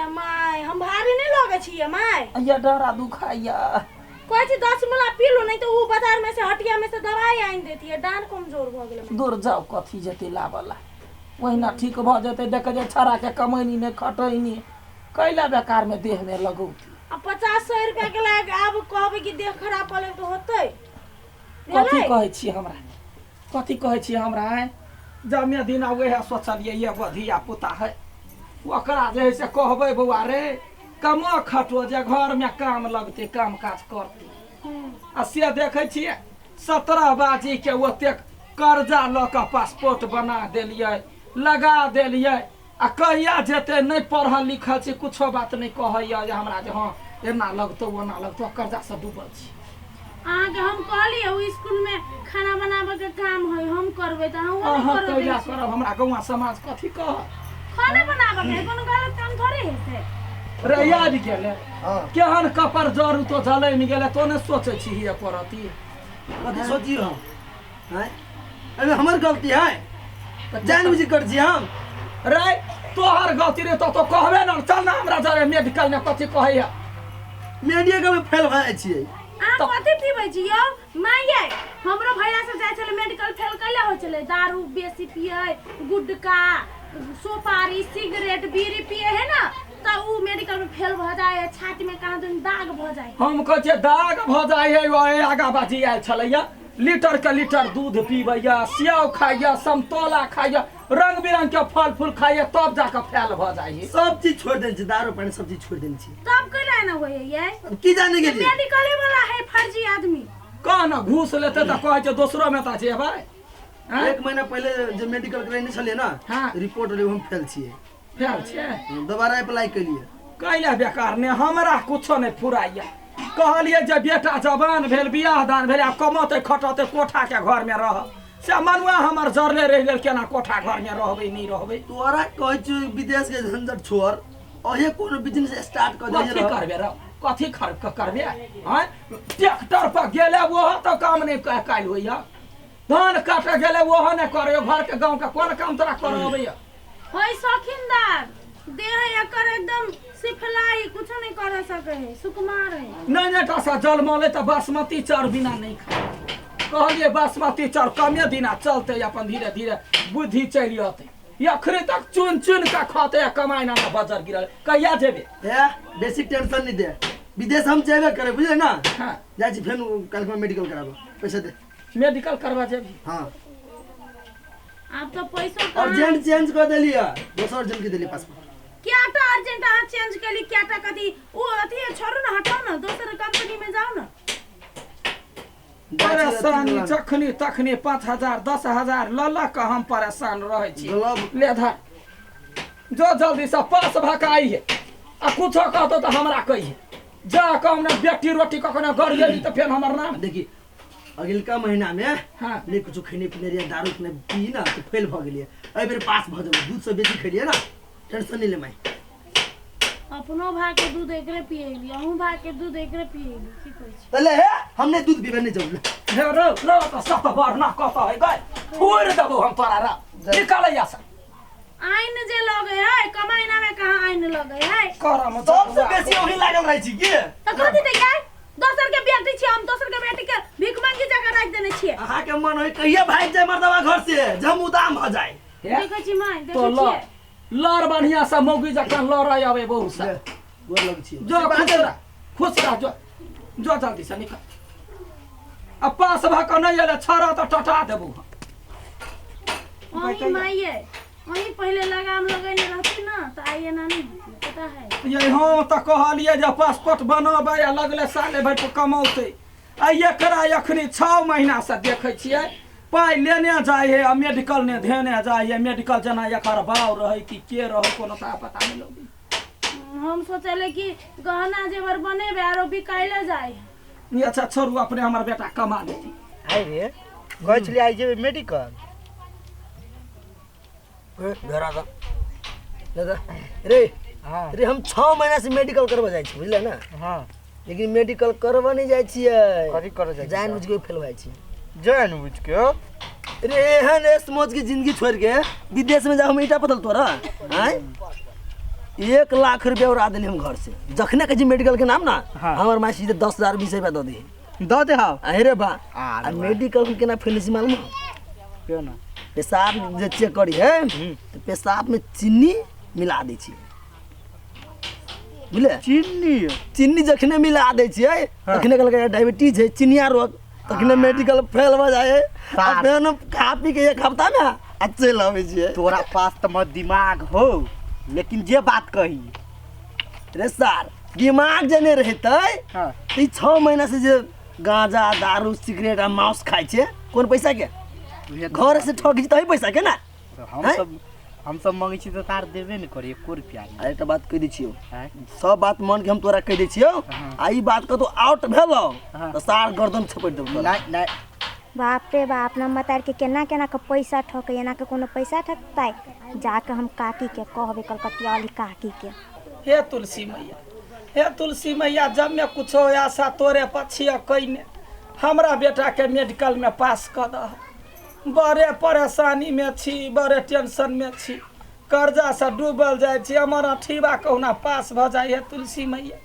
ये my, हम भारी नहीं लगे छी ये my. या डरा दुखाइया। कहै छी 10 मुला पी लू, नहीं तो ऊ बाजार में से हटिया में से दवाई आनि देती है, डाँड़ कमजोर भऽ गेलै। दूर जाउ, कथी जेतै लाबऽ ला, ओहिना ठीक भऽ जेतै। देखै जे छड़ाके कमैनी नहि खटैनी, कैला बेकारमे देहमे लगौती। आ 50-100 रुपया के लाग आब कहबै कि देह खराब भऽ गेलै तऽ होतै? कथी भेलै? कहै छी हमरा, कथी कहै छी हमरा? आँय, जमे दिना उएह सोचलियै, एगो धिया पुता है, ओकरा जे है से कहबै, बौआ रे, कमो खटो जे घरमे काम लगतै, काम काज करतै। आ से देखै छियै 17 बाजीके ओतेक कर्जा लऽ कऽ पासपोर्ट बना देलियै, लगा देलियै, आ कहिया जेतै? नहि पढ़ल लिखल छी, कुछो बात नहि कहैया जे हमरा जे हँ एना लगतौ ओना लगतौ। कर्जासँ डूबल छी। अहाँके हम कहलियै ओ स्कूल में खाना बनाबे के काम है, हम करबै, तऽ अहूँ नहि अहाँ करबै। कैला करब? हमरा गौआ समाज कथी कहत? खाना बनाबे के है, कोनो गलत काम थोड़े है से। रे, आबि गेलै। हँ। केहन कपर जरू तो जलमि गेलै, तो नहि सोचै छी एको रति? कथी सोचियो हम? आँय, एहिमे हमर गलती है? जान बुझि कर छी हम? रे, तोहर गलती रे तो कहबे न। चल ना हमरा जरे मेडिकल में कथी कहैया। मेडिकल में फेल भए जाइ छियै। अहाँ कथी पीबै छी यौ माय? यै, हमरो भैया सब जाइ छलै मेडिकल, फेल कैले होइ छलै? दारू बेसी पियै, गुटखा, सोपारी, सिगरेट, बीड़ी पियै है ना, तऽ उ मेडिकल में फेल भऽ जाइ है, छाती में कहाँ दिन दाग भऽ जाइ है। हम कहै छियै दाग भऽ जाइ है। ओहे आगा बाजी आयल छलैया, लीटर के लीटर दूध पीबैया, सेव खाइया, समतोला खाइया, रंग बिरंग के फल फूल खाइया, तब जाके फैल भऽ जाइ है। सब चीज छोड़ि देने छी, दारू पानी सब चीज छोड़ि देने छी। तब कैला एना होइ है यै? अब की जाने गेलियै। मेडिकले वाला है फर्जी आदमी। कह न, घूस लेतै तऽ कहै छै दोसरो में तऽ जेबै, आँय? एक महीना पहिले जे मेडिकल करेने छलियै ने, रिपोर्ट एलै, हम फेल छियै। फेल छियै? दोबारा अप्लाई केलियै। कैला बेकार ने हमरा कुछो नहि फुराइया। कहलियै जे बेटा जवान भेल, बियाह दान भेल, आब कमौतै खटौतै, कोठाके घरमे रह, से मनुआ हमर जरले रहि गेल। केना कोठा घरमे रहबै, नहि रहबै? तोरा कहै छियौ विदेश के झंझट छोड़, अहे कोनो बिजनेस स्टार्ट कऽ दे। कथी करबे रे, कथी करबे? आँय, ट्रैक्टर पर गेले ओहो तऽ काम नहि काल्हि होइया, धान काटऽ गेले ओहो नहि करैया, घरके गाँवके कोन काम तोरा करऽ अबैया? होय सखिंदार, देह एकर एकदम सिफलाई, कुछो नहीं कर सके है, सुकुमार है। नहि नहि टा सा जलमलै तऽ बासमती चाउर बिना नहि खाय। कहलियै बासमती चाउर कमे दिना चलतै, अपन धीरे धीरे बुद्धि चलि अतै। अखनी तक चुनि चुनि कऽ खतै आ कमाइ ना बजर गिरल। कहिया जेबै? हे, बेसी टेंशन नहीं दे, विदेश हम जेबे करे, बुझले ना? हाँ। जाइ छी फेर काल्हि मेडिकल कराबो, पैसा दे। मेडिकल करबा जेबही? हाँ। आब तो पैसो कहाँ। अर्जेंट चेंज कर देलियै, दोसर अर्जेंट के देलियै पासपोर्ट। क्या टा अर्जेंट अहाँ चेंज केली? क्या टा कथी ओ अथी है, छोड़ू ना, हटाओ ना, दोसर कंपनी में जाओ ना। परेशानी जखनी तखनी 5,000 10,000 लऽ लऽ कऽ हम परेशान रहै छी। ग्लब। ले धर, जो जल्दी से पास भऽ कऽ आइहे, आ कुछो कहतौ तऽ हमरा कहिहे। जा कऽ हमरा बेटी रोटी कखनो गरियेली तऽ फेर हमर नाम। देखी, अगिलका महीना में नहि कुछो खेने पीने रहियै, दारू नहि पी ना तऽ फेल भऽ गेलियै। एहि बेर पास भऽ जेबै, दूध सब बेसी खेलियै ना, टेंशन नहि ले माय। अपनो भाई के दूध एकरे पिएली, अहूँ भाई के दूध एकरे पिएली, की कहै छी? तऽ ले हे, हम नहि दूध पीबै, नहि जाउ ले। हे रौ रौ, तऽ सत बरना कतऽ है गै? फोड़ि देबौ हम तोरा रौ, निकालै से। आइन जे लगे है कमाइना में, कहाँ आइन लगे है? करम। सबसे बेसी वही लागल रहै छी की? तऽ कथी दैयै? दोसर के बेटी छी हम, दोसर के बेटी के भीख मांगी जगह राखि देने छियै। अहाँके मन होइ कहिया भागि जाय मर्दवा घर से, जे हम उदाम भऽ जाय। देखै छी माय, तो देखै लड़ छियै। लड़, बढ़िया से मौगी जकाँ लड़ै अबै बहु से। ले, गोर लग छी। जो खुश रह, खुश रह, जो जो जल्दी से निकल। आ पास भऽ कऽ नहि एलै छड़ा तऽ टटा देबौ हम। अहीं माइये, अहीं पहिले लगाम लगेने रहती ना तऽ आइ एना नहीं होती, पता है? ये हम तऽ कहलियै जे पासपोर्ट बनबै आ लगले साले भरि पर कमौतै, आ एकरा एखनी 6 महीनासँ देखै छियै पाइ लेने जाइ है आ मेडिकल ने धेने जाइ है। मेडिकल जेना एकर बाउ रहै कि के रहै, कोनो ता पता नहि लगै। हम सोचले कि गहना जेवर बनेबे आरो बिकाइले जाय। ई अच्छा छोड़ू, अपने हमर बेटा कमा लेती। आइ रे, कहै छलियै आइ जेबै मेडिकल। धरा दऽ ले दऽ। रे। रे, हम 6 महीना से मेडिकल करबऽ जाइ छी, बुझले ने? हाँ। लेकिन मेडिकल करबऽ नहि जाइ छियै। कथी करऽ जाइ छियै? जानि बुझि के फेल भऽ जाइ छियै। जानि बुझि के? रे, एहन ऐश मौज के जिंदगी छोड़ के विदेश में जा हम ईटा पतल तोरा आँय? 1 लाख रुपया उड़ा देली हम घर से। जखने के जी मेडिकल के नाम ना, हमर माय सीधे 10,000 20 रुपया दऽ दी। दऽ दे हौ। अरे बा। आ आ मेडिकल के केना फैले छी मालूम हौ? क्यों ना। पेशाब जे चेक करी है तऽ पेशाब में चीनी मिला दै छी, बुझले? चीनी? चीनी जखने मिला दै छियै तखने कहलकै डायबिटीज है, चिनिया रोग, तखने मेडिकल फेल भऽ जाइ है। आ फेर खा पी के एक हफ्ता में आ चलि अबै छियै। तोरा पास तऽ मत दिमाग हो, लेकिन जे बात कही। रे सार, दिमाग जे नहि रहितै तऽ ई 6 महीना से जे गांजा, दारू, सिगरेट आ मांस खाइ छै, कोन पैसा के? घर से ठकी तही पैसा के ना। हम सब हम सब मंगै छी तऽ तार देबे नहि करी एको रुपया नहि। आ एकटा बात कहि दै छियौ। आँय? सब बात मन के हम तोरा कहि दै छियौ। आ ई बात कतौ आउट भेलौ तऽ सार गर्दन छपटि देबौ तोरा। नहि नहि। बाप रे बाप, अपना मतार के केना केना के पैसा ठकै, एना के कोनो पैसा ठकतै? जाके हम काकी के कहबै, कलकतिया वाली काकी के। हे तुलसी मैया, हे तुलसी मैया, जब में कुछो आशा तोरे पछिया कइने हमरा बेटा के मेडिकल में पास कऽ दह। बड़े परेशानी में छी, बड़े टेंशन में छी, कर्जा से डूबल जाइ छी। हमर अठीबा कहुना पास भऽ जाइ। हे तुलसी मैया,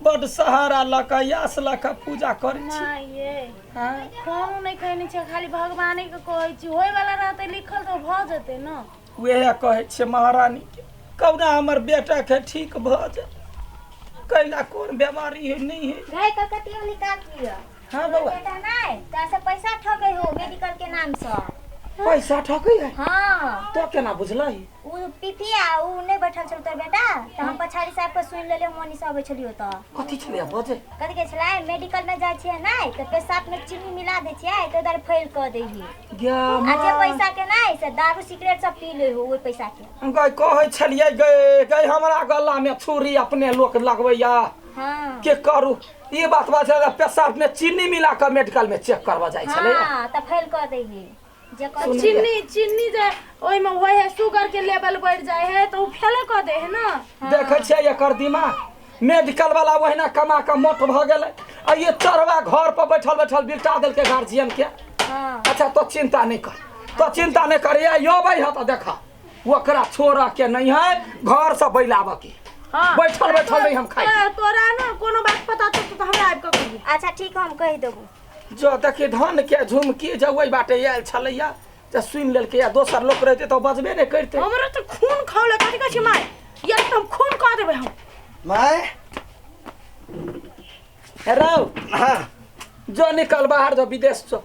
बड्ड सहारा लऽ कऽ, आस लऽ कऽ पूजा करै छी। माँ ये। हाँ। खानो नहि खैने छियै, खाली भगवाने के कहै छी। होय वाला रहतै लिखल तऽ भऽ जेतै ने। उएह कहै छियै महारानीके, कहुना हमर बेटाके ठीक भऽ जाय। कैला कोन बेमारी है, नहि है। गए कलकतिया वाली काकी। हाँ बौआ। बेटा नहीं तो से पैसा ठगे हो मेडिकल के नाम से। पैसा ठकै है? हाँ। तो केना बुझलही? उ पिपिया उ नहीं बैठल छल तोर बेटा, तऽ हम पछाड़ी साहब के सुनि लेलियै, हम ओनी से अबै छलियो तऽ। कथी छलै बजे? कथी कहै छलै, मेडिकल में जाइ छियै नहि तऽ पेशाब में चीनी मिला दै छियै तऽ उधर फेल कऽ दैही। गे। आ जे पैसा के नहि से दारू सिगरेट सब पी लै हो ओहि पैसा के। गै, कहै छलियै गै, गै, हमरा गला में छुरी अपने लोक लगबैया। के करू ई बात बात छै, पेशाब में चीनी मिला कऽ मेडिकल में चेक करबऽ जाइ छलै। हाँ, तऽ फेल कऽ दैही जे कह। चीनी, चीनी जे ओहिमे होइ है, शुगर के लेवल बढ़ि जाइ है तऽ ओ फेले कऽ दै है ने। देखै छियै एकर दिमाग, मेडिकल वाला ओहिना कमा कऽ मोट भऽ गेलै आ ये चढ़वा घर पर बैठल बैठल बिलटा देलकै गार्जियन के। अच्छा, तो चिंता नहीं कर, तो चिंता नहीं कर। ये अबै है तऽ देखा, ओकरा छोड़ऽ के नहीं है, घर से बैलाबऽ के। बैठल बैठल नहीं हम खाइ। तोरा ने कोनो बात पता चलतौ तऽ हमरा आबि कऽ कहियै। अच्छा ठीक, हम कहि देबो। जो देखी, धन के झुमकी जे ओहि बाटे आयल छलैया जे सुनि लेलकै, या दोसर लोक रहितै तऽ बजबे नहि करितै। हमरा तऽ खून खौले। कथी कहै छी माय यार, तऽ हम खून कऽ देबै हम। माय। हे रौ। हाँ। जो निकल बाहर, जो विदेश जो।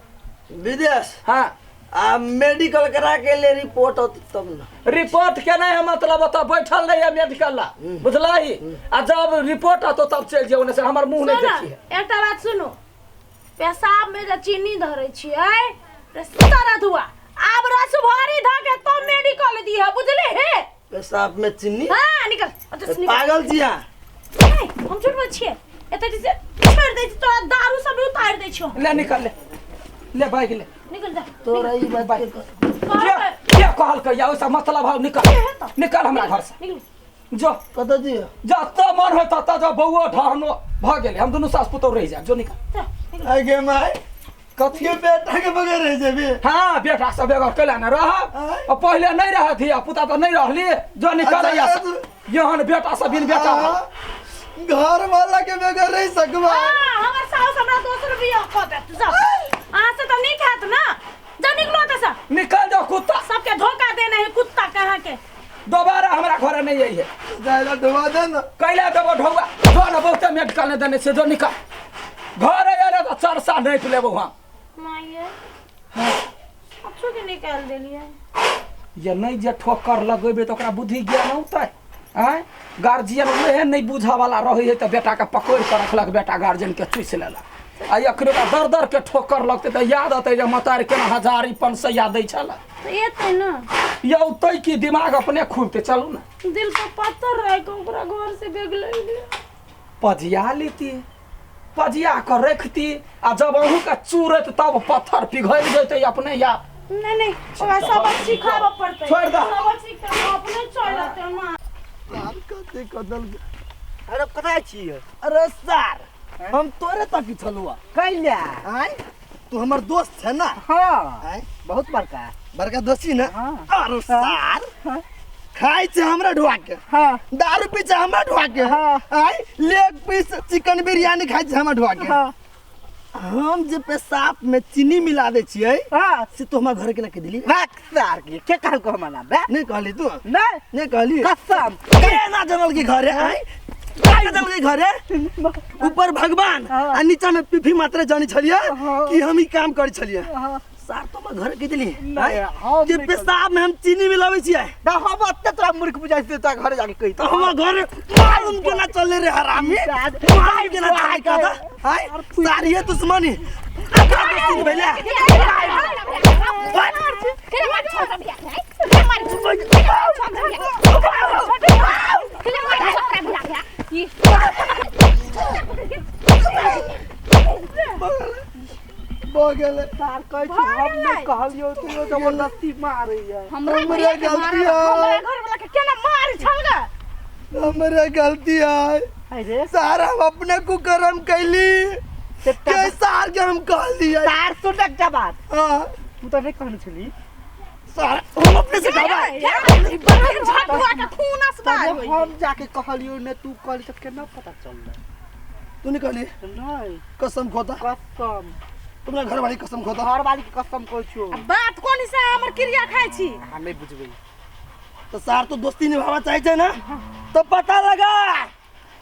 विदेश? हाँ। आ मेडिकल करा के ले रिपोर्ट होती तब ना। रिपोर्ट के नहीं है मतलब, ओतऽ बैठल नहीं है मेडिकल ला, बुझलही? आ जब रिपोर्ट अतो तब चलि जाओ, से हमर मुंह नहीं सुन। देखी है। एकटा बात सुनू, पेशाब में जे चीनी धरै छियै तऽ सारा धुआ आब रस भरी धऽ के तब मेडिकल दिह, बुझले हे? पेशाब में चीनी? हाँ, निकल ओतऽ से, निकल। पागल छी अहाँ। नहीं, हम झूठ बोल छियै? एतऽ जे छोड़ि दै छी तोरा, दारू सब उतारि दै छियौ। ले निकल, ले ले, बाइक ले। निकल जा। तोरा ई बात के के के कहलकै या ओइसँ मतलब हौ? निकल, निकल हमरा घर से। निकल। जो। कतऽ जी? जतऽ मन होइ ततऽ जो। बौओ ढहनो भऽ गेलै, हम दुनू सास पुतोह रहि जायब। जो निकल। आइ गे माय। कथी? के बेटा के बगैर रह जेबे? हाँ, बेटा सब बेगर कैला ने रह? आ पहिले नहीं रह धिया पुता तऽ नहीं रहली? जो निकल। अच्छा, यहाँ एहन बेटा सब बिन बेटा। घर वाला के बगैर रह सकबा? हाँ, हमर साउस हमरा दोसर बियाह कऽ देत। जाओ, अहाँ से तऽ नीक हैत ना। जा, निकलो एतऽ से। निकल जाओ कुत्ता। सबके धोखा देने है कुत्ता कहाँ के। दोबारा हमरा घर नहीं आई है। जाइला ढुबा दे ना। कैला देबो ढौआ? जो ने, बहुते मेडिकल नहि देने छै। जो निकल, घर आयल तऽ चरसा नापि लेबो हम। माये, अच्छो के निकाल देलियै। ये नहि जे ठोकर लगेबै तऽ ओकरा बुद्धि ज्ञान औतै? आँय, गार्जियन उएह नहि बुझऽ वाला रहै है तऽ बेटाके पकड़ि कऽ रखलक, बेटा गार्जियनके चूसि लेलक। आ एखन ओकरा दर दर के ठोकर लगतै तऽ याद अतै जे मतारी केना हजारी 500 दै छलै। तऽ एतै ने। यौतै कि दिमाग अपने खुलतै? चलू ने। दिल पर पत्थर राखि कऽ ओकरा घर से बेगलै। पजिया लेती, पजिया कऽ रखती आ जब अहूँके चूरत तब पत्थर पिघलि जेतै अपने या। नहीं नहीं, ओकरा सबक सिखाबऽ पड़तै। छोड़ि दह। सबक सिखा अपने चलि एतै माँ। कथी कदल? अरे, कतऽ छियै? अरे सार, हम तोरे तक छलुआ। कैला? आय, तू हमर दोस्त छै ना? हाँ। आय। बहुत बड़का। बड़का दोस्ती ना? हाँ। अरे सार, खाइ छै हमरा ढुआ के। हाँ। दारू पी छै हमरा ढुआ के। हाँ। आय लेग पीस चिकन बिरयानी खाइ छै हमरा ढुआ के। हाँ। हम जे पेशाब में चीनी मिला दै छियै हाँ। से तू हमरा घर के ना के दिली। भाग सार के के कहल को हमरा बे? नहीं कहली तू? नहीं। नहीं कहली? कसम। केना जनल के घरे आय? केना जनल के घरे? ऊपर भगवान हाँ। आ नीचा में पीफी मात्र जानी छलियै हाँ। कि हम ई काम करै छलियै। हाँ। सार तो हमरा घर के दिली। नहीं, आय? हम जे नहीं पेशाब में हम चीनी मिलाबै छियै। ना हम अत्ते तोरा मूर्ख बुझाइ छियै, तोरा घरे जाके कहि तो हमरा घर मालूम केना चलले रे हरामी? मालूम केना चलले का आय? सारिये दुश्मनी। अपना दोस्ती भइले। भऽ गेलै। सार कहै छी हम नहि कहलियौ तैयो जबरदस्ती मारैया। हमरा हमरे गलती है। हमरा घर वाला के केना मार छल गे? हमरे गलती है। अरे सार हम अपने कुकर्म कैली के सार के हम कहलियै। सार सुन एकटा बात। हाँ। तू तऽ नहि कहने छली। सार हम अपने से कहबै। झटुआ के खून असबार तब हम जाके कहलियौ ने तू कहली तऽ केना पता चललै? तू नहीं कहली? नहीं। कसम खोता। कसम। तुम्हारा घर वाली कसम खोता। घर वाली के कसम कहै छियौ। बात कोन से हमर क्रिया खाइ छी? हम नहि बुझबै। तो सार तो दोस्ती निभावा चाहे छै ना, तो पता लगा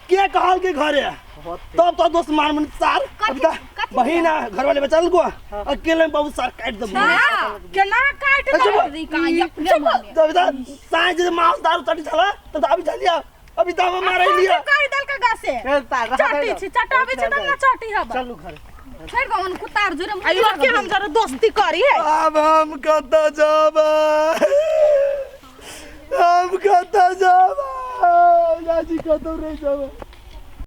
के कहल के घरे, तब तो दोस्त मान मन सार। अभी तो बहिन आ घर वाले बचल को अकेले में बहुत सार काट देबो। केना काट देबो? तब तो साँझ जे मांस दारू चटी छला तब तो अभी चलिया अभी तो हम मारे लिया। कहि देल के गासे चटी छी चटाबै छी तब ना चटी हब। चलू घर छोड़ दो उन कुत्ता जोरे। आइयो के हम जरा दोस्ती करी है। अब हम कत जाब, हम कत जाब, चाची कत रह जाब।